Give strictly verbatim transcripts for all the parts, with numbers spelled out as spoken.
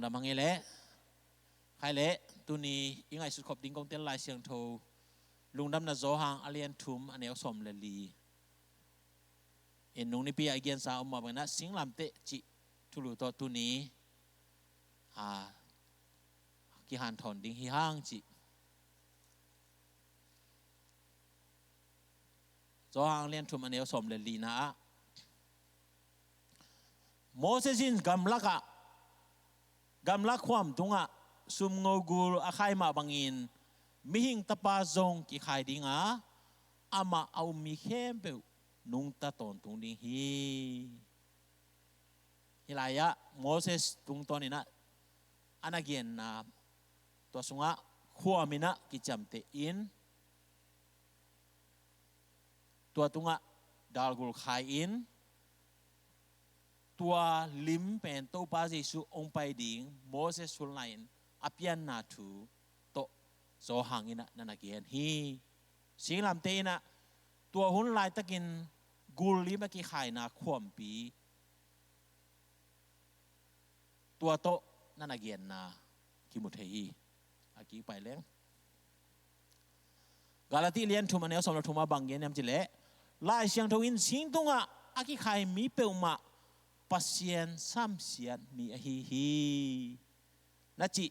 Lam hang i leh, khai leh, tuni i ngaihsut khop ding kong tel Lai Siangtho, Lungdamna Johan a lian thum a neu sawm le li. Inn nung nipi a i gensa om mah bangin ah singlamteh cih thulu tawh tuni a kihanthawn ding hi hang cih. Johan lian thum a neu sawm le lina ah Moses in gamlak ah, gamlak khuam tungah sumngo gul a khai mah bangin Mihing Tapa zong kikhai ding a, amah a um mi khempeuh nungta tawntung ding hi. Hih lai-ah Moses tungtawnin ah a na genna, tua sungah khuam in ah kiciamteh in, tua tungah dalgul khai in, tua lim pen Topa Jesu hong pai ding Moses hun lai-in a pianna thu tawh Johan in ah na na gen hi. Singlamteh in ah tua hun laitakin gul lim a kikhaina khuampi, tua tawh na na genna kimu thei hi. A kik pai leng. Galati lian thum a neu sawm le thum ah bang gen hiam cih leh, Lai Siangtho in sing tungah a kikhai mi peuhmah Pasian samsiat mi ahi hi, na cih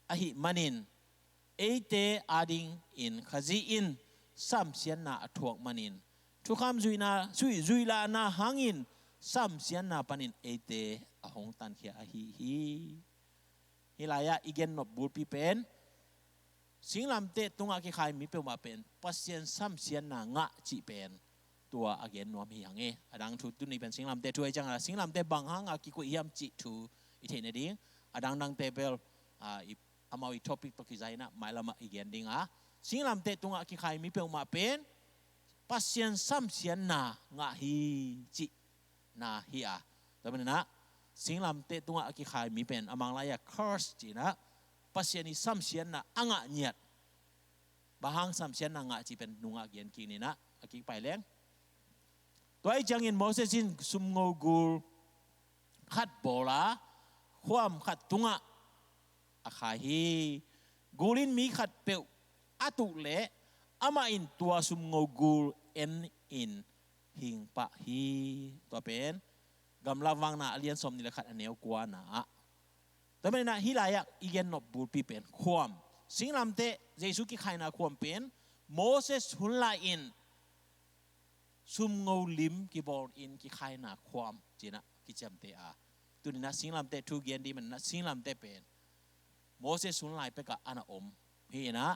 ahih manin, eite adingin Khazih in samsiatna a thuak manin, thukham zuihna, zuih, zuih lahna hangin samsiatna panin eite a hong tankhia ahi hi. Hih lai-ah i gennop bulpi pen, singlamteh tungah kikhai mi peuhmah pen Pasian samsiatna ngah cih pen tua a gen nuam hi hang e. A dang thu tuni pen singlamteh thu ahi ciangin, singlamteh bang hangah kikoih hiam cih thu i theih nading, a dangdangte bel, a, i, amau i topic tawh kizai in ah mailamah i gen ding a, singlamteh tungah kikhai mi peuhmah pen Pasian samsiatna ngah hi cihna hi a. Tua manin ah singlamteh tungah a kikhai mi pen a Manglai-ah curse cih in ah, Pasian i samsiatna a ngah ngiat. Bang hang samsiatna ngah cih pen nungah gen kik ni in ah, a kik pai leng. Tua ahih ciangin Moses in sumngo gul khat bawl a, khuam khat tungah a khai hi. Gul in mi khatpeuh a tuh leh amah in tua sumngo gul en in hing pah hi. Tua pen Gamlak Vakna a lian sawmnih le khat a neu kuana ah. Tua manin ah hih lai-ah i gennop bulpi pen khuam, singlamteh, Jesu kikhaina khuam pen Moses hun lai-in sumngo lim kibawl in kikhaina khuam ci-in ah kiciamteh a. Tuni in ah singlamteh thu gen ding manin ah singlamteh pen Moses hun lai pekah a na om hi in ah,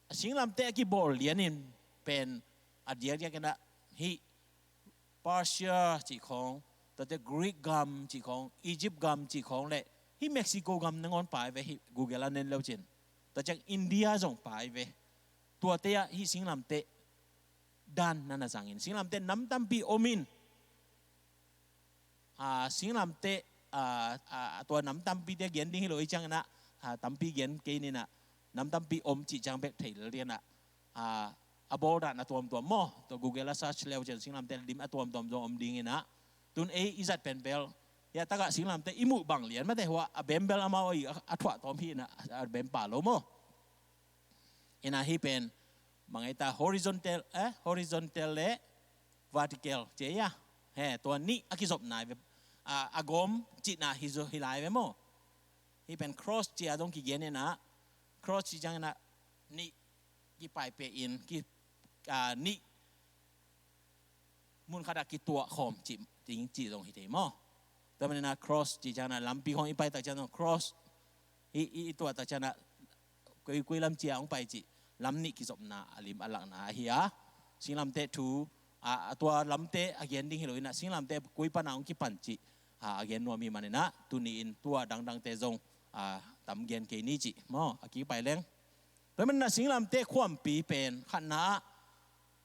a singlamteh a kibawl lianin pen a diakdiak in ah hih Persia cih khawng, tuate Greek gam cih khawng, Egypt gam cih khawng le hih Mexico gam nangawn pai ve, hih Google ah na en le uh cin. Tua ciang India zong pai ve. Tuate ah hih singlamteh dan na na zangin, singlamteh nam tampi om in, a, singlamteh, a, a, tua nam tampite gen ding hi lo i ciangin ah, a, tampi gen kei ni in ah, nam tampi om cih ciang bek thei lel ding in ah, a, a bawl dan a tuamtuam maw. Tua Google ah search le uh cin singlamteh lim a tuamtuam zong om ding in ah, tun ei i zat pen bel, ya, takah singlamteh i muh bang lian mate, hua a bembel amau i a, a thuah tawm hi in ah, a bem pah lo maw. Hi in ah hih pen bang ei ta, horizontal, eh, horizontal le vertical ci ei a. He, tua nih a kizopna hi ve. A, a gawm cihna hi zo, hi lai ve maw. Hih pen cross ci-a zong kigen in ah, cross ci ciangin ah nih kipaipeh in, ki, a, nih mun khatah kituah khawm cih, cih, cih zong hi thei maw. Tua manin ah cross ci ciangin ah lampi khawng i pai tak ciang zong cross i, i, i tuah tak ciangin ah koi, koi lam ci-a hong pai cih, lam nih kizopna a lim a lakna ahi a. Singlamteh thu, a, a tua lamteh a gen ding hi lo in ah, singlamteh koi pan a hong kipan cih, a, a gen nuam hi manin ah, tuni-in tua dangdangte zong, a, tam gen kei ni cih maw, a kik pai leng. Tua manin ah singlamteh khuampi pen khatna ah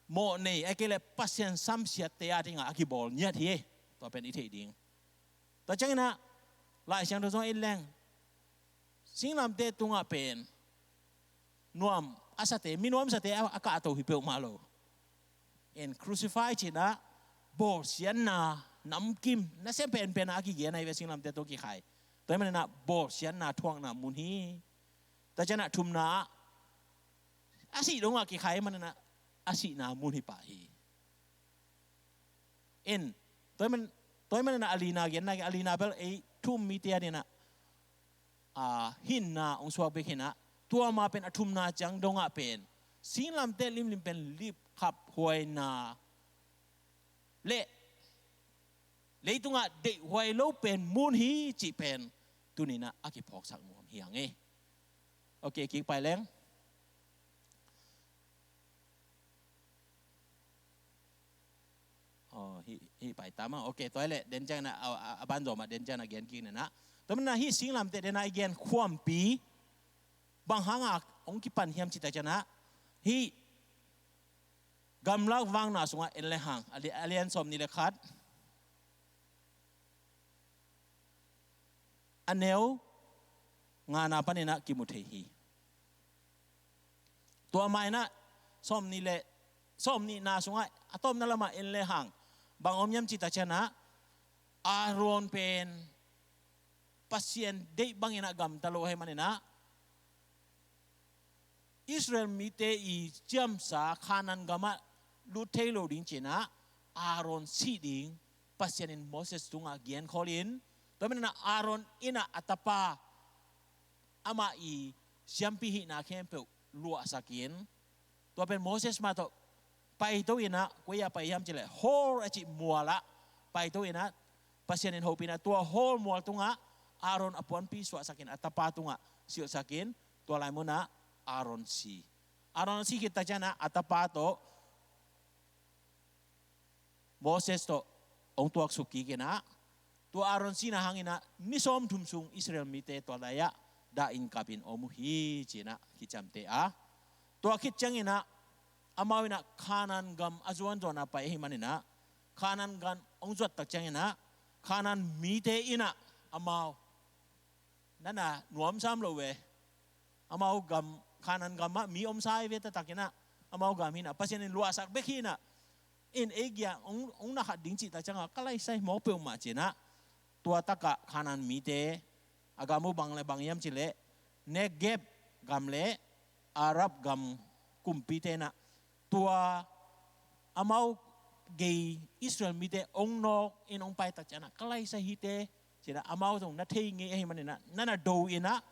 mawh nei, ahih kei leh Pasian samsiatte adingah a kibawl ngiat hi. Tua pen i theih ding. Tua ciangin ah Lai Siangtho zong en leng, singlamteh tungah pen nuam a sate, mi nuamsate a, a kahto hi peuhmah lo. En crucify ci-in ah bawlsiatna, namkim, nasem penpen ah a kigen ahi ve, singlamteh tawh kikhai. Tua hi maninah bawlsiatna thuakna mun hi. Tua cianah thumna ah a sih dongah kikhai hi maninah a sihna mun hi pah hi. In tua hi man, tua hi maninah a lina genna, a lina bel ei thu-um mite a dinah a hinna hong suak bek hinah, tua ma pen a thumna ciang dongah pen singlamteh limlim pen lipkhap huaina le leitungah deihhuai lo pen mun hi cih pen tuninah a kiphawksak nuam hi hang e. Ok, kik pai leng. Aw, hih, hih pai tam a. Ok, tua hi leh den ciangin a, a, a banzawm ah den ciangin a gen kik ninah. Tua maninah hih singlamteh den a i gen khuampi bang hanga hong kipan hiam cih tak cianah hih gamlak vakna sungah en le hang a li, a lian sawmnih le khat a neu ngana paninah kimu thei hi. Tua mainah sawmnih le sawmnihna sungah a tawpna lamah en le hang bang om hiam cih tak cianah Aaron pen Pasian deih banginah gamta lo ahi maninah Israel mite i ciamsa Kanaan gamah lut thei lo ding cinah Aaron sih ding Pasian in Moses tungah genkholin, tua maninah Aaron innah a tapa amah i siampi hihna khempeuh luahsakin, tua pen Moses mah tawh paito inah, koi-ah pai hiam cih leh Hor a cih mualah paito inah, Pasian in hopih inah tua Hor mual tungah Aaron a puanpi suahsakin, a tapa tungah silhsakin, tua lai munah Aaron si. Aaron si khit tak cianah a tapa tawh Moses tawh hong tuaksuk kik inah, tua Aaron sihna hanginah ni sawmthum sung Israel mite tua lai-ah dahin kapin om uh hi cinah kiciamteh a. Tua khit cianginah amau inah Kanaan gam a zuanzuan a pai ahi maninah Kanaan gam hong zuat tak cianginah Kanaan mite inah amau nana nuamsa om lo ve. Amau gam, Kanaan gamah mi omsa hi ve, taktak inah amau gam hinah Pasian in luahsak bek hinah. In ei gia hong, hong na khat ding cih tak ciangah ka laisai mawk peuhmah cinah, tua takah Kanaan mite a gam uh bang le bang hiam cih leh Negeb gam le Arab gam kumpite inah tua amau gei Israel mite hong nawk in hong pai tak cianah ka laisai hite cinah amau zong na thei ngei ahi maninah nana do inah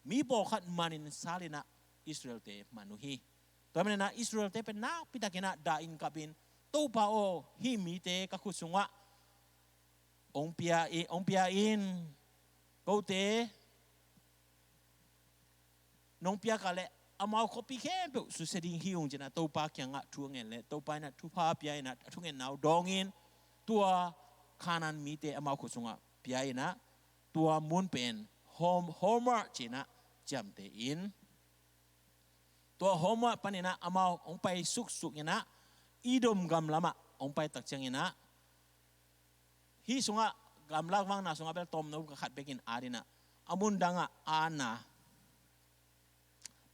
mi pawlkhat manin sal inah Israelte man uh hi. Tua maninah Israelte pen nakpi takinah dahin kapin, Topa aw, hih mite ka khut sungah hong pia in, hong pia in, kote nong piak ah leh amau khuapi khempeuh susia ding hi ung cinah Topa kiangah thu a ngen leh Topa inah thupha pia inah a thungetna uh dawngin tua Kanaan mite amau khut sungah pia inah tua mun pen Hor-, Hormah cinah ciamteh in. Tua Hormah paninah amau hong pai suksuk inah Edom gam lamah hong pai tak cianginah hih sungah gamlak vakna sungah bel tawmno khat bekin at inah a mun dangah atna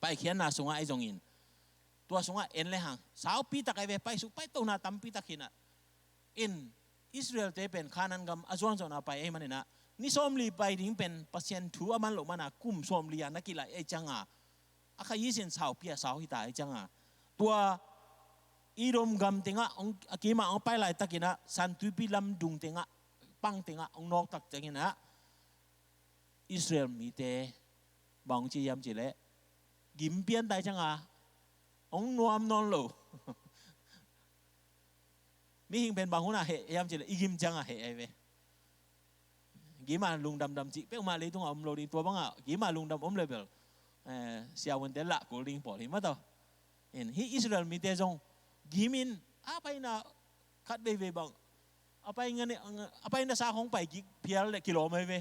paikhiatna sungah ahi zongin tua sungah en le hang saupi tak ahi ve, paisuk paitona tampi tak hinah. In Israelte pen Kanaan gam a zuanzuan a pai ahi maninah ni sawmli pai ding pen Pasian thu a man loh mana kum sawmli a na kilaih ahi cianga a kha isin saupi a sau hita ahi cianga tua Edom gam tengah hong, a kimah hong pai laitakinah San Tuipi lam dung tengah pang tengah hong nawk tak cianginah Israel mite bang hong ci hiam cih leh gim pian ta ahi cianga hong nuam nawn lo. Mihing pen bang hunah heh hiam cih leh i gim cianga heh ahi ve. Gima lungdamdam cih peuhmah leitungah om lo ding, tua bangah gima lungdam om le bel, eh, siavuante lah kul ding pawl hi mah tawh. In hih Israel mite zong gimin a paina khat veivei bang a pai ngane, a pai nasa khong pai gik phial le kilawm ahi ve.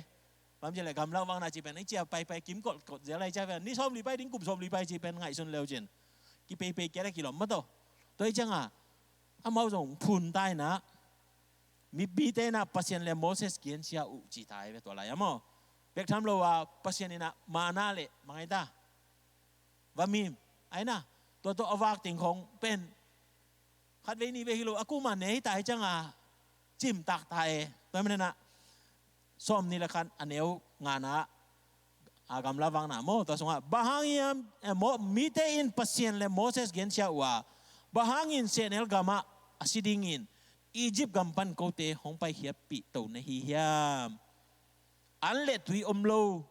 Bang ci le gamlak vakna cih pen i cia paipai kim kotkot zel ahi cia pen ni sawmli pai ding kum sawmli pai cih pen ngaihsun leu cin kipeipei kia le kilawm mah tawh. Tua hi cianga amau zong phun ta inah mipite inah Pasian le Moses kiansia uh ci ta hi ve tua lai-ah maw. Bek tham lo a Pasian inah mana le mangai ta vamim a inah tua tawh a vak ting khong pen khat vei nih vei hi lo a kuma ne hi ta hi cianga cimtak ta e. Tua maninah sawmnih le khat a neu ngana, a gamla vakna maw, tua sungah, bang hang hiam, eh, Mo-, mite in Pasian le Moses gensia uh a, bang hangin sehnel gamah a si dingin Egypt gam pan kote hong paikhiatpih to na hi hiam? An le tui om lo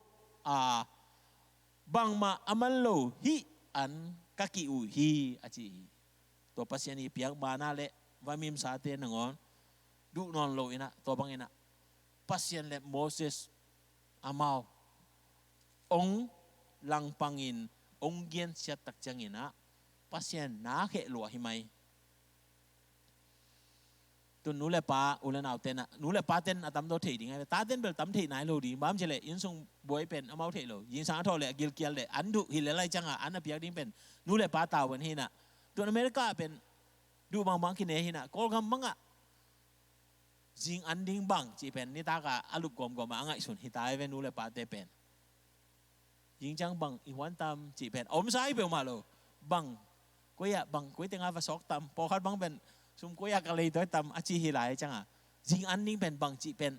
a, bangmah a man lo hih an ka kih uh hi, a ci hi. Tua Pasian i piak mana le vamimsate nangawn duh nawn lo inah, tua bang inah Pasian le Moses amau ong langpangin ong gensiat tak cianginah Pasian na kheh lua hi mai. Tun nu le pa, u le nau ten ah, nu le pa ten a tam zaw thei ding a, ta ten bel tam thei nai lo ding, bang hang hiam cih leh inn sung buai pen amau thei lo, zingsang a thawh le a gilkial le an duh hi le lai ciangah an a piak ding pen nu le pa tau pen hi inah. Tun America pen duh bangbang kine hi inah, Kawlgam bangah zing an ding bang cih pen nitak a a lup gawmgawm a a ngaihsun hi ta hi ve, nu le pate pen. Zing ciang bang i huan tam cih pen a omsa hi peuhmah lo. Bang koi ah, bang koi tengah va sawk tam, pawlkhat bang pen sum koi ah ka leitawi tam a ci hi lai ciangah, zing an ding pen bang cih pen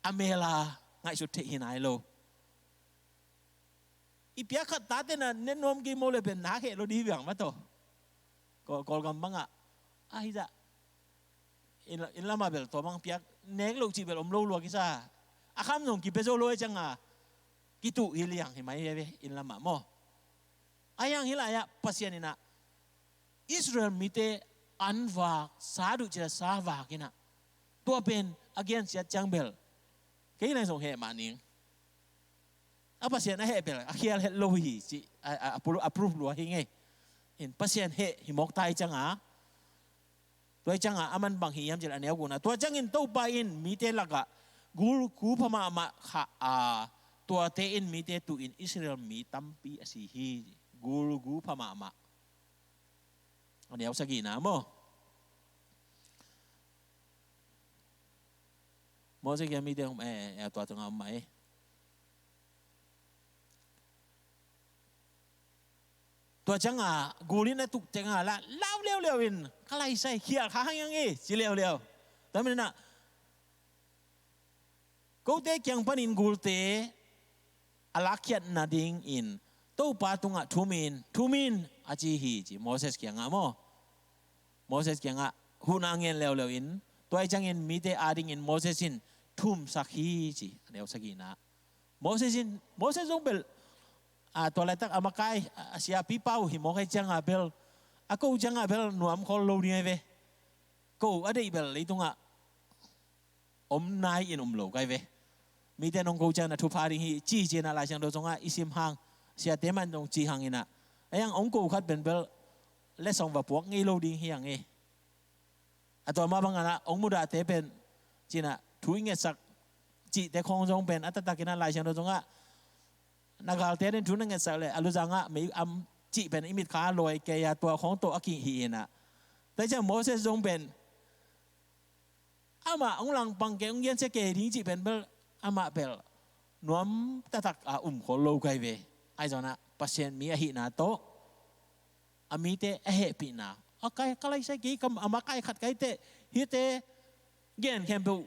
a mel a ngaihsut theih hi nai lo. I piak khat ta ten ah ne nuam kei maw le pen na kheh lo ding hi biang mah tawh. Kawl, Kawlgam bangah a hi zah, inn, inn lamah bel tua bang piak nek loh cih bel om lo lua kisa. A kham zong kipia zo lo hi ciangah kituh hi liang hi mai hi ve, inn lamah maw. A hiang hi lai-ah Pasian inah Israel mite an vak, sa duh cih leh sa vak inah, tua pen a gensiat ciang bel kei nai zong heh mah ning. A Pasian a heh bel a khial het lo hi cih a, a, a proof lua hi ngei. In Pasian heh hi mawk ta hi ciangah, tua hi ciangah a man bang hi hiam cih leh a neu gukna, tua ciangin Topa in mite lakah gul gu pha mahmah khah a, tuate in mite tuhin Israel mi tampi a si hi. Gul gu pha mahmah. A neu sagihna maw. Moses kiang mite om, eh, eh, tua tungah om mah hi. Tua ciangah gul in a tuk tengah la, lau leuleu in, ka laisai khial kha hang hiang hi, ci leuleu. Tua manin ah kote kiang panin gulte a lakkhiat nadingin Topa tungah thum in, thum in a ci hi ci, Moses kiangah maw. Moses kiangah huhna ngen leuleu in, tua hi ciangin mite adingin Moses in thumsak hi ci, a neu sagihna. Moses in, Moses zong bel, a, tua laitak a makai, a, a siapipa uh hi mawk hi ciangah bel, a ko ciangah bel nuam khol lo ding hi ve. Ko a deih bel leitungah om nai in um lo kai ve. Mite nong ko ciang na thupha ding hi ci ci inah Lai Siangtho zongah i sim hang, siate man zong ci hang inah. A hiang ong ko khat pen bel letsong va puak ngei lo ding hi hang hi. A tua mah bang inah ong mudahte pen ci inah thu i ngetsak cihte khong zong pen a taktak inah Lai Siangtho zongah na galte in thu na ngetsak leh a luzangah mei am cih pen i mitkha a lawi kei a, tua khong tawh a kihih inah. Tua hi ciang Moses zong pen amah hong langpang kei, hong gensia kei ding cih pen bel amah bel nuam taktak a um khol lo kai ve. Ahi zongin ah Pasian mi ahihna tawh a mite a hehpihna, a kai, ka laisai kei, ka, a makai khat kai teh, hihte gen khempeuh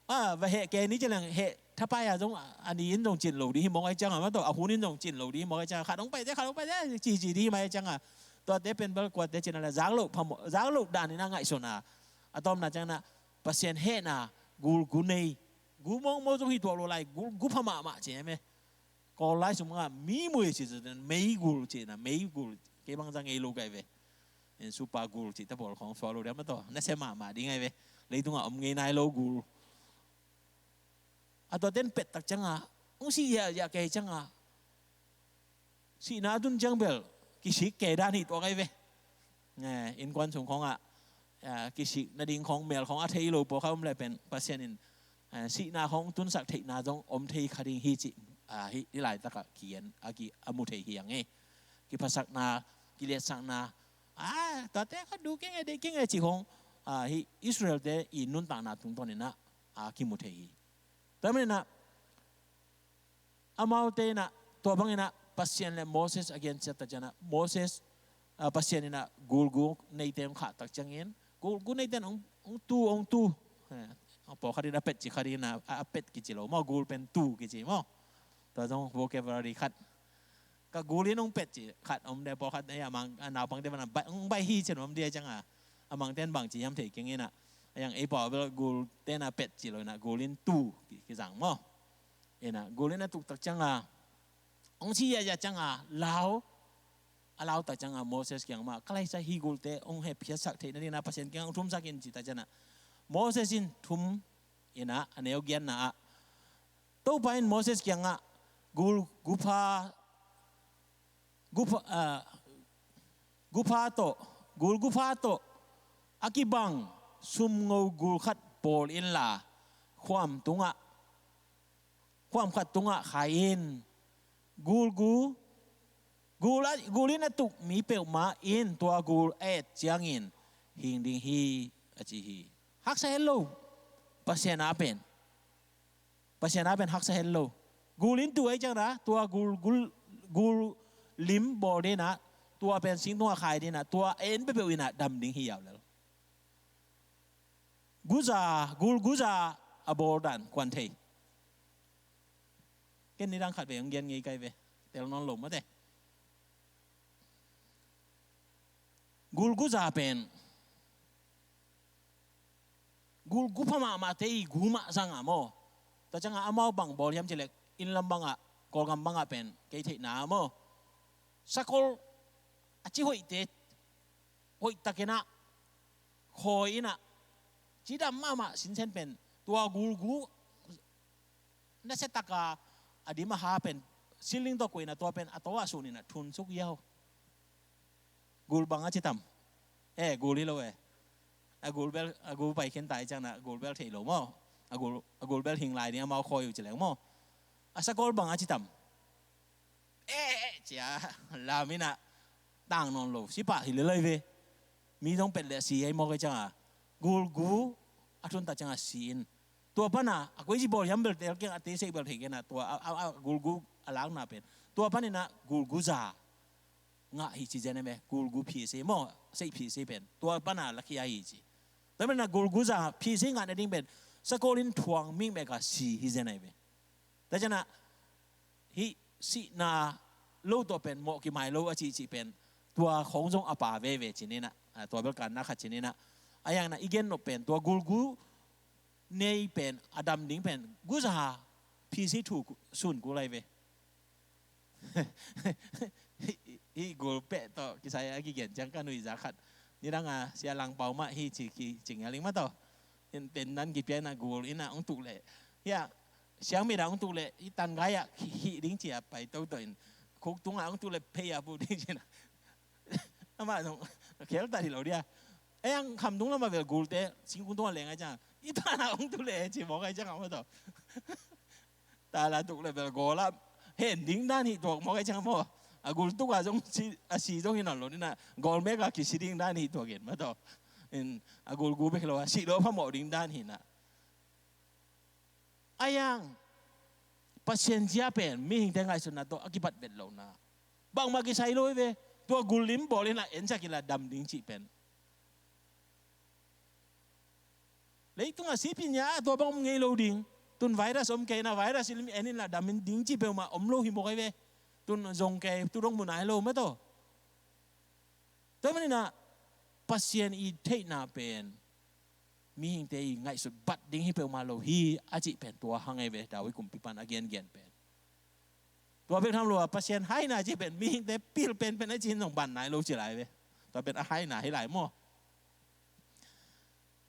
a va heh kei ni ci leng, heh thapai a zong a ni in zong cin lo ding hi mawk ahi ciangah, mah tawh a hun in zong cin lo ding hi mawk ahi ciangah, khat hong paite, khat hong paite cici ding hi mai ahi ciangah, tuate pen bel kuate ci inah leh zak loh phamawh, zak loh dan inah ngaihsun a, a tawpna ciangin ah Pasian hehna gul gu nei, gu mawngmawng zong hi tuak lo lai, gul gu pha mahmah ci em e. Kawl lai sung ah mi mui ci, meigul ci inah, meigul, kei bang za ngei lo kai ve. In supa gul cihte pawl khong suak lo diam, mah tawh nasia mahmah ding ahi ve. Leitungah om ngei nai lo gul. A tuate in pet tak ciangah, hong sih ziahziah kei ciangah, sihna a tun ciang bel kisik kei dan hi tuak ahi ve. Eh, innkuan sung khongah, eh, kisik nading khong, mel khong a thei lo pawlkhat om leh pen Pasian in, eh, sihna khong tunsak theihna zong om thei kha ding hi cih, ah, hih, hih laitakah ki-en, a ki, a mu thei hi hang hi. Kiphasakna, kiliatsakna, ah, tuate khat du keng e, deih keng e cih khong, ah, hih Israel-te i nuntakna tungtawn inah a kimu thei hi. Tua manin ah amaute inah tua bang inah Pasian le Moses a gensiat tak ciangah, Moses, ah, Pasian inah gul gu neite hong khah tak ciangin, gul gu neite in hong, hong tu, hong tu, eh, Pawlkhat in a pet ci khat in a, a pet kici lo maw, gul pen tu kici maw. Tua zong vocabulary khat. Ka gul in hong pet ci khat om de, pawlkhat, eh, a mang, a naupangte bang a bai, hong bai hi cin om de ciang a, a mangte'n bang ci hiam thei keng in a, a yang ei pau bel gul te'n a pet ci lo in a, gul in tu ki, kizang maw. In a gul in a tuk tak ciang a, hong ci ya ya ciang a, lau, a lau tak ciang a Moses kiang mah, ka laisa hi gulte hong hepkhiatsak theih nading a Pasian kiang hong thumsak in ci tak ciang a, Moses in thum in a, a neu giatna ah, Topa in Moses kiangah gul gupha, gupha, ah, gupha tawh, gul gupha tawh a kibang sumngo gul khat bawl inla, khuam tungah, khuam khat tungah khai in. Gul gu, gul a, gul in a tuk mi peuhmah in tua gul a et ciangin hing ding hi, a ci hi. Haksa het lo. Pasian a pen, Pasian a pen haksa het lo. Gul in tu ahih ciangin a, tua gul, gul, gul lim bawl ding in a, tua pen sing tungah khai ding in a, tua en peuhpeuh in a dam ding hi yau lel. Guza, gul guza a bawl dan kuan thei. Ken nidang khat vei hong gen ngei kai ve. Tel nawn lo mate. Gul guza pen, gul gupha mahmahte i gu mah zang a maw. Tua ciang a amau bang bawl hiam cih leh, inn lam bangah, Kawlgam bangah pen kei theihna a maw, sakol a ci hoihte, hoih takin a khawi in a, cidam mahmah sinsen pen, tua gul gu nasia taka a dim a ha pen, siling tawh koih in a, tua pen a to ah sun in a thunsuk yau. Gul bang a ci tam. Eh, gul hi lo eh. A gul bel, a gul pai khin ta hi ciang in a, gul bel thei lo maw. A gul, a gul bel hing lai ding amau khawi uh ci leng maw. A sakol bang a ci tam. Eh, eh, cia lam in a tang nawn lo, si pah hi lel lai ve. Mi zong pet leh si ei mawk ei ciang a, gul gu a thun tak ciang a si in. Tua pan a, a koi ci bawl hiam bel tel keng, a te sei bel thei keng a, tua a, a, a gul gu a lakna pen, tua pan in a gul gu za ngah hi ci zen ei ve, gul gu phi sei maw, sei phi sei pen, tua pan a lakhia hi ci. Tua pan a gul gu za phi sei ngah nading pen, sakol in thuang mikmek a si hi zen ei ve. Tua ciang a, hih sihna lo tawh pen mawh kimai lo a cihcih pen, tua khong zong a pa veve ci ni in a, a, tua bel kanna khat ci ni in a, a yang in a i gen nop pen, tua gul gu nei pen, a dam ding pen, guza phi sei thu sun kul lai ve. Hih, hih gul peh tawh kisai a kigen ciang ka nuihza khat. Nidang a Sia Lang Pau mah hi ci ki, ci ngial ing mah tawh. Pen nan kipia in a gul in a hong tuk leh, hia, siang mit a hong tuk leh, hih tan gai ah hih ding ci a pai toto in, khuk tung ah hong tuk leh phei a bu ding ci in a. Amah zong khel ta hi lo dia. Ei ang kham tung lam a bel gulte singkung tung a leng ai ciang, hih tan ah hong tuk leh ci mawk ai ciang a mah tawh. Tala tuk leh bel gawl ah hen ding dan hi tuak mawk ai ciang maw. A gul tuk a zong si, a si zong hi nawn lo ni in a, gawl mek a kisi ding dan hi tuak in mah tawh. In a gul gu bek hi lo a, si lo phamawh ding dan hi in a. A yang, Pasian zia pen mihingte ngaihsutna tawh a kibat vet lohna. Bangmah kisai lo hi ve, tua gul lim bawl in a ensak in la dam ding cih pen. Leitung a sipin ya, tua bang om ngei lo ding. Tun virus om kei in a, virus in en in la dam in ding cih peuhmah om lo hi mawk ai ve. Tun zong kei, tu dong mu nai lo mah tawh. Tua manin a, Pasian i theihna pen mihingte i ngaihsut bat ding hi peuhmah lo hi, a cih pen tua hang ai ve, David kumpipa'n a gengen pen. Tua bek tham lo a, Pasian haina cih pen mihingte pil penpen a cih in zong ban nai lo ci lai ve. Tua pen a haina hi lai maw.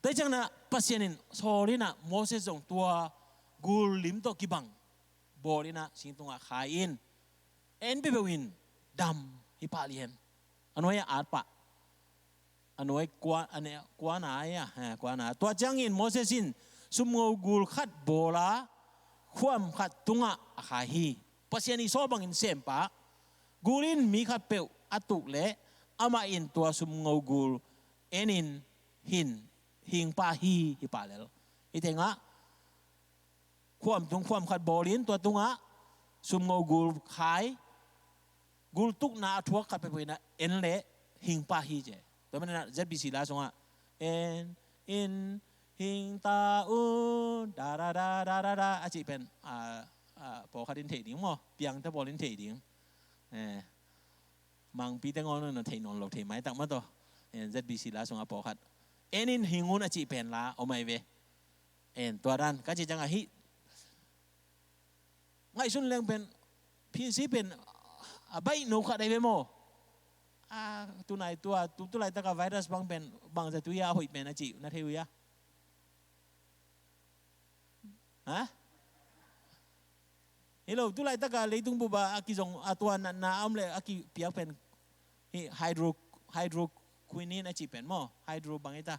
Tua ciang in a, Pasian in sawl in a, Moses zong tua gul lim tawh kibang bawl in a, singtungah khai in, en peuhpeuh in dam hi pah lian. A nuai a at pah. A nuai kua, a ne, kuana ai a, eh, kuana. Tua ciangin Moses in sumngo gul khat bawl a, khuam khat tungah a khai hi. Pasian i sawl bangin sem pah. Gul in mi khat peuh a tuk leh, amah in tua sumngo gul en in hin, hing pah hi, hi pah lel. Hih tengah khuam tung, khuam khat bawl in, tua tungah sumngo gul khai, gul tukna a thuak khat peuhpeuh in a en leh hing pah hi ci. Tua manin a Z B C la sungah en in Hing ta un da da da da da da a cih pen, a, a, pawlkhat in thei ding maw, piangte pawl in thei ding. Eh, mangpite ngawn un a thei nawn lo thei maitak mah tawh. Eh, Z B C la sungah pawlkhat en in hing un a cih pen la om ai ve. En, tua dan ka cih ciangah hih ngaihsun leng pen P C pen a baih no khat ai ve maw. A, tunai tua tu, tu laitak a virus bang pen bangzah tui a hoih pen a cih na thei uh hia? Ha? Hi lo, tu laitak a leitung bup a kizong a tua natna a om le a kipiak pen hih hydro, hydroquinine a cih pen maw, hydro bang hi ta.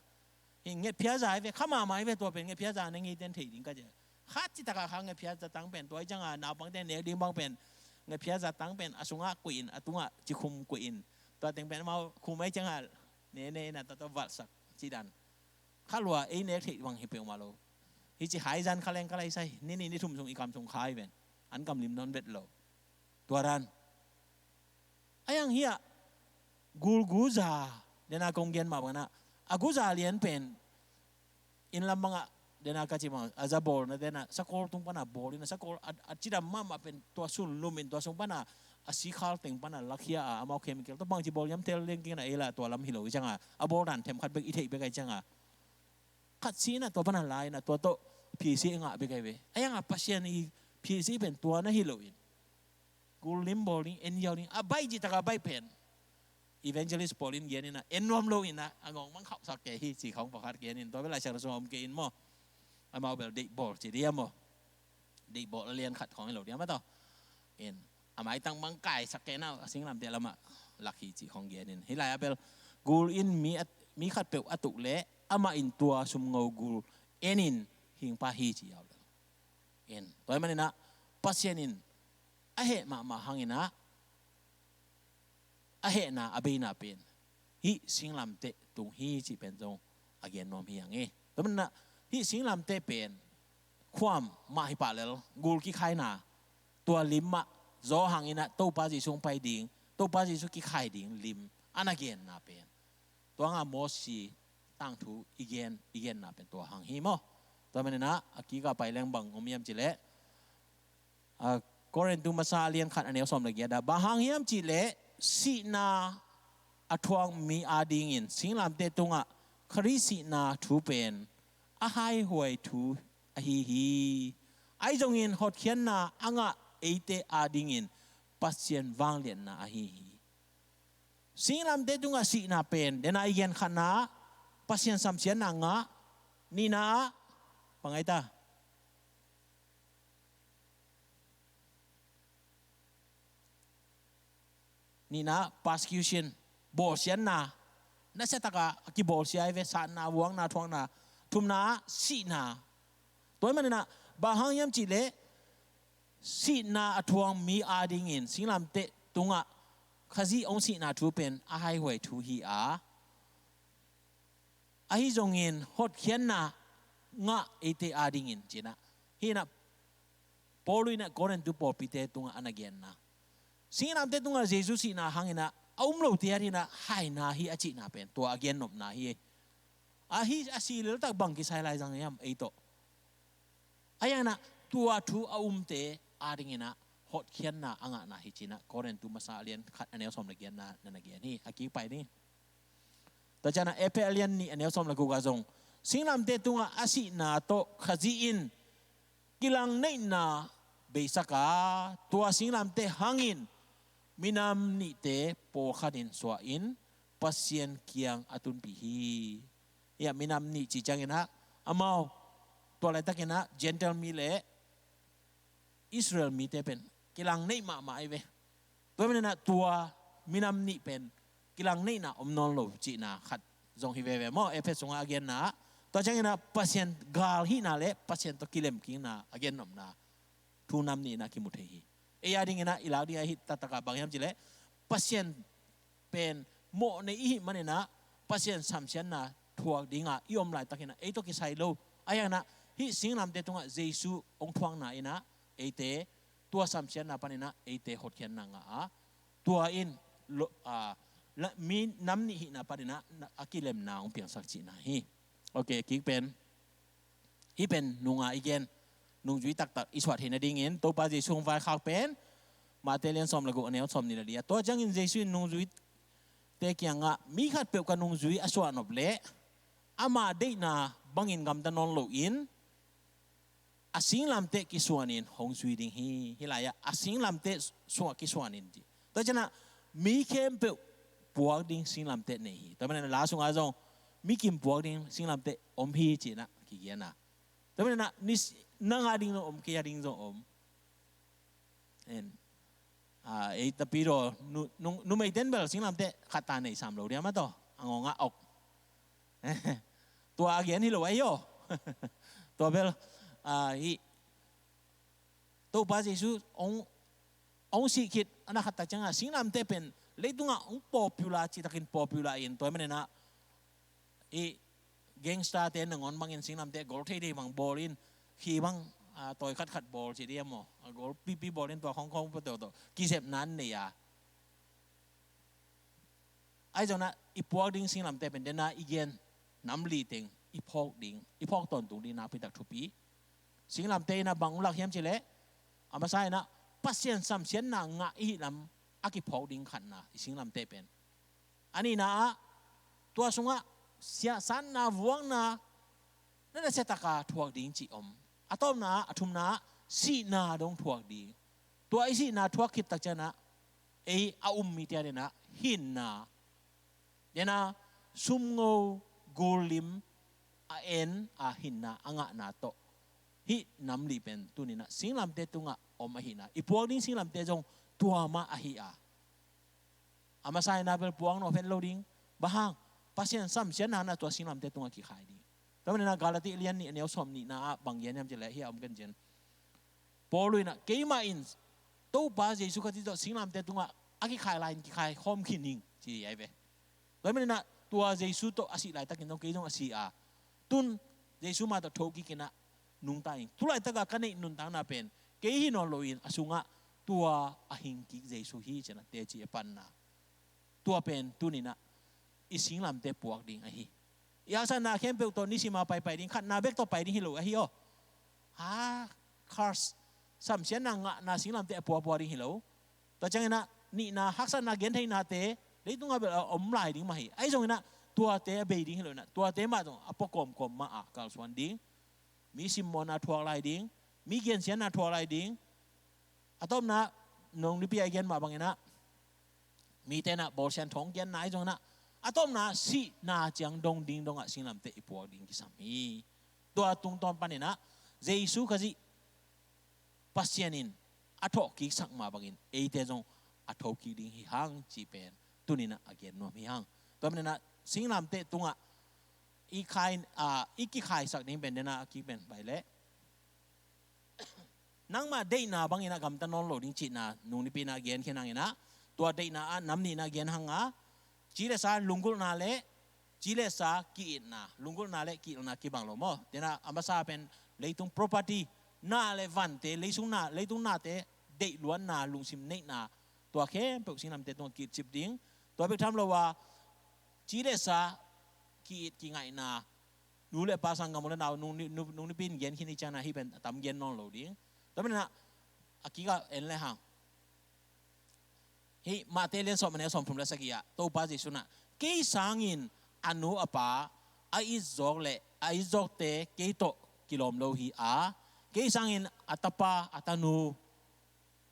Hih ngetphiatza ai ve, kha mahmah ai ve, tua pen ngetphiatza na ngeite'n thei ding ka cih. Khat citak a kha ngetphiatza tang pen tua hi ciangah naupangte nek ding bang pen ngetphiatza tang pen a sungah kuih in, a tungah cikhum kuih in, tua teng pen amau khum ai ciangah ne ne in a tua tua valhsak cih dan. Kha lua ei nek theih bang hi peuhmah lo. Hih ci hai zan kha leng ka lai sai, ni nih ni thum sung i kam sung kha ai ven. An kam lim nawn vet lo. Tua dan. A yang hiah gul guza dena kong gen mah bangah a guza lian pen inn lam bangah dena ka ci bangah a za bawlna dena sakol tung pana bawl in a sakol a, a cidam mahmah pen tua sun lum in tua sung pana a sikhal teng pana lakhia a amau chemical tua bangci bawl hiam tel leng kina ei la tua lam hi lo i ciangah a bawl dan them khat bek i theih bek ai ciangah khat si na tua pana lai na tua tawh P C ngah bek ai ve. A yang a Pasian i P C pen tua na hi lo in gul lim bawl ding, en ziau ding, a baih cih tak a baih pen evangelist pawl in gen in a en nuam lo in a, a ngawng mang khauhsak kei hi ci khawng pakhat gen in tua bel Laisiangtho sung a om kei in maw. Amau bel deih bawl ci dia maw. Deih bawl a lian khat khawng hi lo dia maw tawh. In a maitang mang kaisak kei na a singlamteh lamah lak hi ci khawng gen in. Hih lai a bel gul in mi a, mi khat peuh a tuk leh amah in tua sumngo gul en in hing pah hi ci ziau lel. In tua hi man in a Pasian in a heh mahmah hang in a a hehna a beina pen hih singlamteh tung hi cih pen zong a gen nuam hi hang hi. Tua man in a hih singlamteh pen khuam mah hi pah lel gul kikhaina tua lim mah zaw hang in a Topa Jesu hong pai ding, Topa Jesu kikhai ding lim a na genna pen. Tua nga Mosi tangthu i gen, i genna pen tua hang hi maw. Tua man in a a kik a pai leng bang om hiam cih leh a Korintu masa a lian khat a neu sawm le giat ah bang hang hiam cih leh sihna a thuak mi adingin singlamteh tungah Khrih sihna thu pen a haihuai thu ahi hi. Ahi zongin hotkhiatna a ngah eite adingin Pasian vangliatna ahi hi. Singlamteh tungah sihna pen dena i gen khatna Pasian samsiatna ngah, nihna ah bang ai ta? Nihna persecution, bawlsiatna, nasia taka a kibawlsia ai ve, satna, vuakna, thuakna, thumna sihna. Tua hi man in a bang hang hiam cih leh sihna a thuak mi adingin singlamteh tungah Khazih hong sihna thu pen a haihuai thu hi a, ahi zongin hotkhiatna ngah eite adingin ci in a, hi in a Paul in a Korintu pawlpite tungah a na genna singlamteh tungah Jesu sihna hang in a a um lote adingin a haina hi a cihna pen tua a gennopna hi. Ahi a si leltak bang kisai lai zang hiam ei tawh? A yang in a tua thu a umte adingin a hotkhiatna a ngahna hi ci in a Korintu masa a lian khat a neu sawm le giatna na na gen hi. A kik pai ni. Tua ciang a Efesa a lian nih a neu sawm le guk ah zong singlamteh tungah a sihna tawh Khazih in kilangneihna beisak a, tua singlamteh hangin minam nihte pawlkhat in suah in Pasian kiang a tunpih hi. Hiah minam nih cih ciangin a amau tua laitakin a Gentile mi le Israel mite pen kilangneih mahmah ai ve. Tua hi man in a tua minam nih pen kilangneihna om nawn lo cihna khat zong hi veve maw, Efesa sungah a genna ah. Tua ciangin a Pasian gal hihna le Pasian tawh kilemkikna a gennopna thu nam nihna kimu thei hi. Ei adingin a i lak ding a hi taktak a bang hiam cih leh Pasian pen mawh nei i hih man in a Pasian samsiatna thuak ding a i om laitakin a ei tawh kisai lo. A yang in a hih singlamteh tungah Jesu hong thuakna in a eite tua samsiatna panin a eite hotkhiatna ngah a, tua in lo, a, la, mi nam nih hihna panin a, na, a kilemna hong piangsak cihna hi. Ok, kik pen Hih pen nunga i gen, nungzui taktak i suah theih nadingin Topa Jesu hong vaikhak pen Matthai lian sawm le guk, a neu sawm nih le li a. Tua ciangin Jesu in nungzuite kiangah, "Mi khatpeuh ka nungzui a suahnop leh ama deihna bangin gamta nawn loin a singlamteh kisuanin hong zui ding hi." Hih lai-ah a singlamteh suah kisuanin ci. Tua ciangah mi khempeuh puak ding singlamteh nei hi. Tua manin la sungah zong mi kim puak ding singlamteh om hi ci-in ah kigen a. Tua manin ah nang a ding zong om, kei a ding zong om. En. Ah, ei tapidaw, nu, nu, numeiten bel singlamteh khat ta nei sam lo diam a tawh. A ngawng a ok. Tua a gen hi lo ahi aw. Tua bel, ah, hih Topa Jesu hong, hong sih khit a na khat tak ciangah singlamteh pen leitungah hong popular, citakin popular in, tua manin ah hih gangster-te nangawn bangin singlamteh gol theithei bang bawl in, khi bang, ah, tawi khatkhat bawl ci dih a maw, ah, gol pipi bawl in tua khawngkhawng pa tawh tawh kizepna nei a. Ahi zongin ah i puak ding singlamteh pen dena i gen nam li teng i phawk ding, i phawk tawntung ding nakpi tak thupi. Singlamteh in ah bang lak hiam cih leh, a masa in ah Pasian samsiatna ngah i hih lam a kiphawk ding khatna i singlamteh pen. A nihna ah tua sungah siahsatna, vuakna, na nasiataka thuak ding cih om. A tawpna ah, a thumna ah sihna dong thuak ding. Tua i sihna thuak khit tak ciangah ei a um mite a dingin ah hinna, dena sumngo, gullim, a en a hinna a ngahna tawh hih nam li pen tuni-in ah singlamteh tungah om ahihna, i puak ding singlamteh zong tua mah ahi a. A masa in ah bel puak nawh pen lo ding. Bang hang? Pasian samsiatna in ah tua singlamteh tungah kikhai ding. Tua manin ah Galati lian nih, a neu sawm nihna ah bang gen hiam cih leh, hih a om ken cin. Paul in ah, "Keimah in Topa Jesu Khazih tawh singlamteh tungah a kikhai lai-in kikhai khawm khin ing," ci ahi ve. Tua manin ah tua Jesu tawh a sih laitakin zong kei zong a si a, tun Jesu mah tawh thokik in ah nungta ing. Tu laitakah ka neih nuntakna pen kei hi nawn loin a sungah tua a hingkik Jesu hi ci-in ah teci a panna. Tua pen tuni-in ah i singlamteh puak ding ahi. I haksatna khempeuh tawh nisim a paipai ding, khatna bek tawh pai ding hi lo ahi aw. Ha, curse, samsiatna ngahna singlamteh a puapua ding hi lo. Tua ciangin ah nihna, haksatna gentheihnate leitungah bel a om lai ding mah hi. Ahi zongin ah tuate a bei ding hi lo-in ah, tuate mah zong a pua kawmkawm mah a kalsuan ding. Mi simmawhna thuak lai ding, mi gensiatna thuak lai ding. A tawpna, nung nipi a i gen mah bangin ah mite in ah bawlsiang thong genna ahi zongin ah, a tawpna sihna ciang dong ding dongah singlamteh i puak ding kisam hi. Tua tungtawn panin ah Jesu Khazih Pasian in a thawhkiksak mah bangin eite zong a thokik ding hi hang cih pen tuni-in ah a gen nuam hi hang. Tua manin ah singlamteh tungah i khai, ah, i kikhaisak ding pen dena a kik pen pai leh, nangmah deihna bangin ah gamta nawn lo ding cihna nung nipi in ah gen khin hangin ah, tua deihna ah nam nihna gen hang a, ci le sa lunggulhna le ci le sa ki-itna, lunggulhna le ki-itna kibang lo maw. Dena a masa pen leitung property, na le vante, leitung na, leitung nate deihluatna, lungsim neihna, tua khempeuh singlamteh tungah ki-itcip ding. Tua bek tham lo a, ci le sa ki-it kingaihna, nu le pa, sanggam u le nau, nung ni, nu, nung nipi in gen khin i ciangin ah hih pen a tam gen nawn lo ding. Tua manin ah a kikah en le hang. Hih Matthai lian sawm, a neu sawmthum le sagih ah Topa Jesu in ah, "Kei sangin a nu a pa a itzawk le a itzawkte kei tawh kilawm lo hi a, kei sangin a tapa a tanu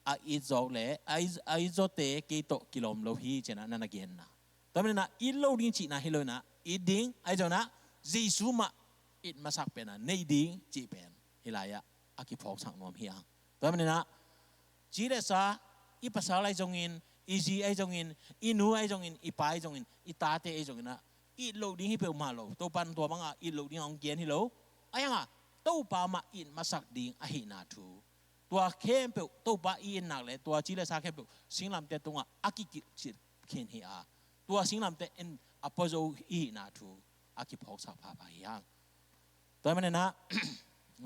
a itzawk le a it, a itzawkte kei tawh kilawm lo hi," ci-in ah na na genna. Tua manin ah it lo ding cihna hi lo-in ah, it ding, ahi zongin ah Jesu mah it masak pen a nei ding cih pen hih lai-ah a kiphawksak nuam hi hang. Tua manin ah ci le sa, i pasal ahi zongin, i zi ahi zongin, i nu ahi zongin, i pa ahi zongin, i tate ahi zongin ah it loh ding hi peuhmah lo. Topa in tua bangah it loh ding a hong gen hi lo. Ahi hang a, Topa mah it masak ding ahihna thu. Tua khempeuh, Topa i it nak le tua ci le sa khempeuh singlamteh tungah a kikilhcip khin hi a, tua singlamteh in a pua zo i hihna thu a kiphawksak phapha hi hang. Tua manin ah,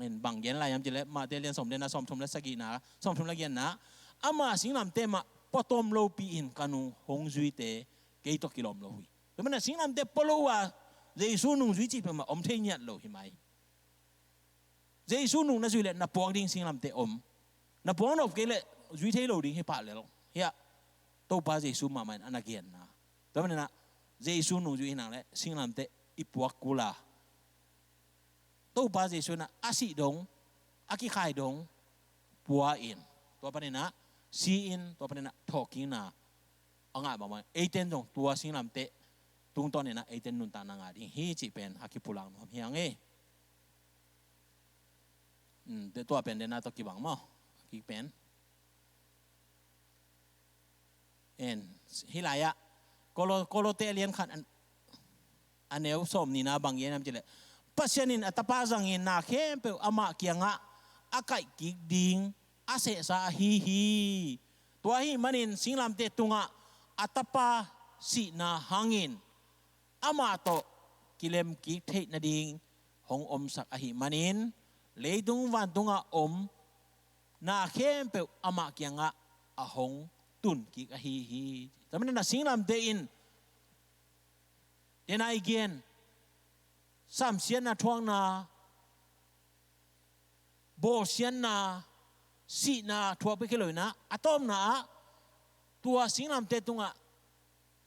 in bang gen lai hiam cih leh, Matthai lian sawm, dena sawmthum le sagihna, sawmthum le giatna, "Ama singlamteh mah pua tawm lopi in ka nung hong zuite kei tawh kilawm lo hi." Tua manin ah singlamteh pua lo a Jesu nungzui cih peuhmah om thei ngiat lo hi mai. Jesu nung na zui leh na puak ding singlamteh om. Na puak nop kei leh zui thei lo ding hi pah lel. Hiah Topa Jesu mahmah in a na genna. Tua maninah Jesu nung zui hinang leh singlamteh i puak kula Topa Jesu inah a sih dong, a kikhai dong pua in, tua paninah si in, tua paninah thawhkikna a ngah mahmah. Eiten zong tua singlamteh tungtawn inah eiten nuntakna ngah ding hi cih pen a kipulak nuam hi hang e. Tua pen dena tawh kibang maw? A kik pen en, hih lai-ah Kolo, Kolote a lian khat a neu sawm nihna bang gen hiam cih leh, Pasian in a Tapa zangin na khempeuh amah kiangah a kaihkik ding a sehsa ahi hi. Tua ahih manin singlamteh tungah a Tapa sihna hangin amah tawh kilemkik theih nading hong omsak ahih manin leitung vantungah om na khempeuh amah kiangah a hong tunkik ahi hi. Tua maninah singlamteh in dena i gen samsiatna thuakna, bawlsiatna, sihna thuak bek hi lo inah a tawpna ah tua singlamteh tungah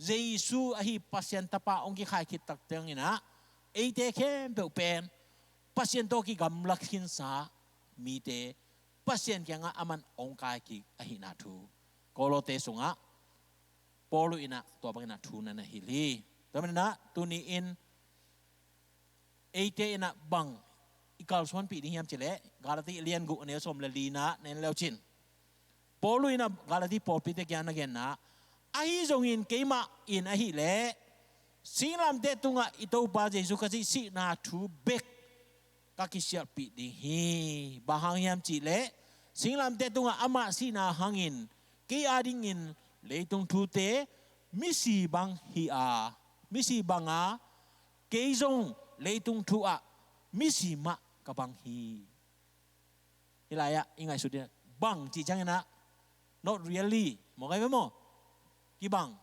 Jesu ahi Pasian Tapa hong kikhai khit tak cianginah eite khempeuh pen Pasian tawh kigamla khinsa mite Pasian kiangah aman hong kaikik ahihna thu Kolote sungah Paul inah tua banginah thu na na hilh hi. Tua maninah tuni-in eite inah bang i kalsuanpih ding hiam cih leh Galati a lian guk a neu sawm le lina na en leucin Paul inah Galati pawlpite kiang na genna, ahi zongin keimah in ahih leh singlamteh tungah i Topa Jesu Khazih sihna thu bek ka kisialhpih ding hi. Bang hang hiam cih leh singlamteh tungah amah sihna hangin kei adingin leitung thute misi bang hi a, misi bang a, kei zong leitung thu ah misi mah ka bang hi. Hih lai-ah i ngaihsut ding bang cih cianginah not really maw, kai ve maw? Kibang.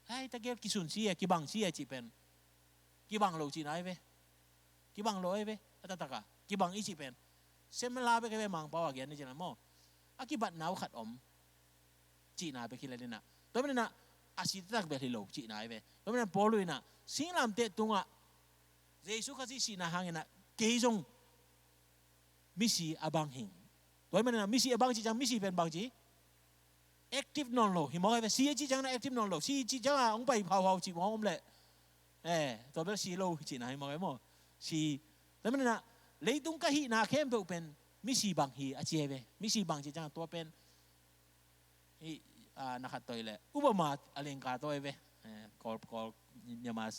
Hai, ta gel kisun si e, kibang si e cih pen kibang lo cihna hi ve. Kibang lo hi ve. A taktak a kibang i cih pen semla bek hi ve, Mangpau a gen ni cihna maw? A kibatna uh khat om cihna bek hi le ninah. Tua maninah a si taktak bek hi lo cihna hi ve. Tua maninah Paul inah singlamteh tungah Jesu Khazih sihna hanginah kei zong misi a bang hing. Tua hi maninah misi a bang cih ciang misi pen bang ci? Active nawn lo hi mawk hi ve. Si a cih ciang na active nawn lo. Si cih ciang a hong pai hauhau cih mawk om leh, eh, tua bel si lo cihna hi mawk hi maw? Si. Tua hi maninah leitung ka hihna khempeuh pen misi bang hi a ci hi ve. Misi bang cih ciang a tua pen hih, ah, na khat toi leh Obama a lingka toi ve. Eh, Kawl, Kawl, Myanmar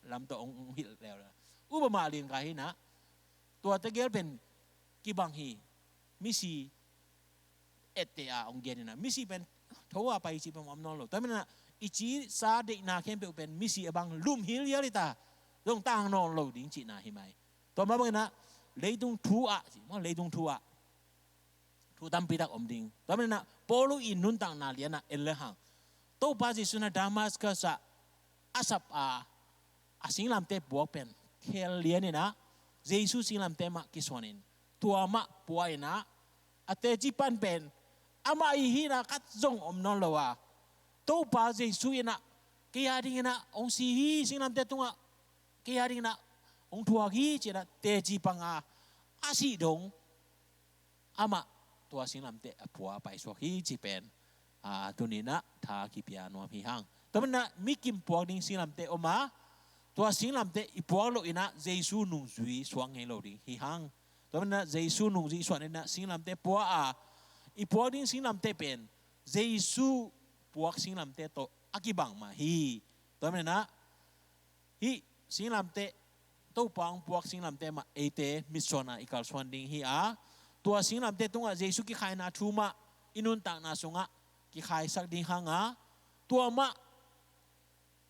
lam tawh hong, hong hilh leuleu. Obama a lingka hinah tuate gel pen kibang hi. Misi etteh a hong gen inah misi pen tho a pai cih pen om nawn lo. Tua hi maninah i ci sa deihna khempeuh pen misi a bang lum hilial hi ta. Zong tang nawn lo ding cihna hi mai. Tua mah banginah leitung thu ah ci maw, leitung thu ah thu tampi tak om ding. Tua maninah Paul i nuntakna lianah en le hang Topa Jesu na Damascus ah a sap a, a singlamteh puak pen khel lianinah Jesu singlamteh mah kisuanin tua mah pua inah a teci pan pen amah i hihna khat zong om nawn lo a, Topa Jesu inah kei a dinginah hong si hi, singlamteh tungah kei a dinginah hong thuak hi cinah teci panga a sih dong amah tua singlamteh a pua a paisuak hi cih pen, ah, tuninah tha kipia nuam hi hang. Tua maninah mikim puak ding singlamteh om a, tua singlamteh i puak loh inah Jesu nungzui suak ngei lo ding hi hang. Tua maninah Jesu nungzui suak inah singlamteh pua a, i puak ding singlamteh pen Jesu puak singlamteh tawh a kibang mah hi. Tua maninah hih singlamteh, Topa hong puak singlamteh mah eite mitsuanna i kalsuan ding hi a, tua singlamteh tungah Jesu kikhaina thu mah i nuntakna sungah kikhaisak ding hang a, tua mah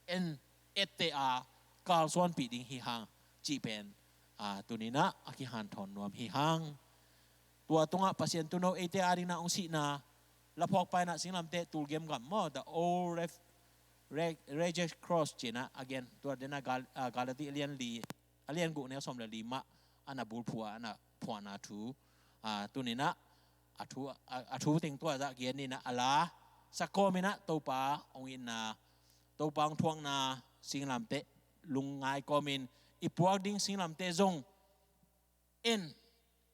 en etteh a kalsuanpih ding hi hang cih pen, a, tuninah a kihanthawn nuam hi hang. Tua tungah Pasian tuuno eite a dinginah hong sihna laphawk painah singlamteh tulgiam gam maw, the old ref-, re-, Red Cross cinah a gen, tua denah Gal-, ah, Galati a lian li, a lian guk neu sawm le li mah a na bulphuh a, a na phuahna thu, a, tuninah a thu, a, a thu teng tua zah gen ninah a la sak kawminah Topa hong itna, Topa hong thuakna singlamteh lungngai kawmin i puak ding singlamteh zong en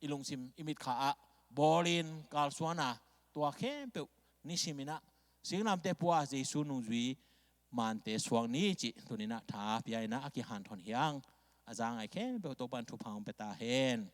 i lungsim i mitkha ah bawlin kalsuana tua khempeuh nisiminah singlamteh pua Jesu nungzui mante suak ni cih tuninah tha pia inah a kihanthawn hiang a za ngai khempeuh Topan thupha hong pia ta hen.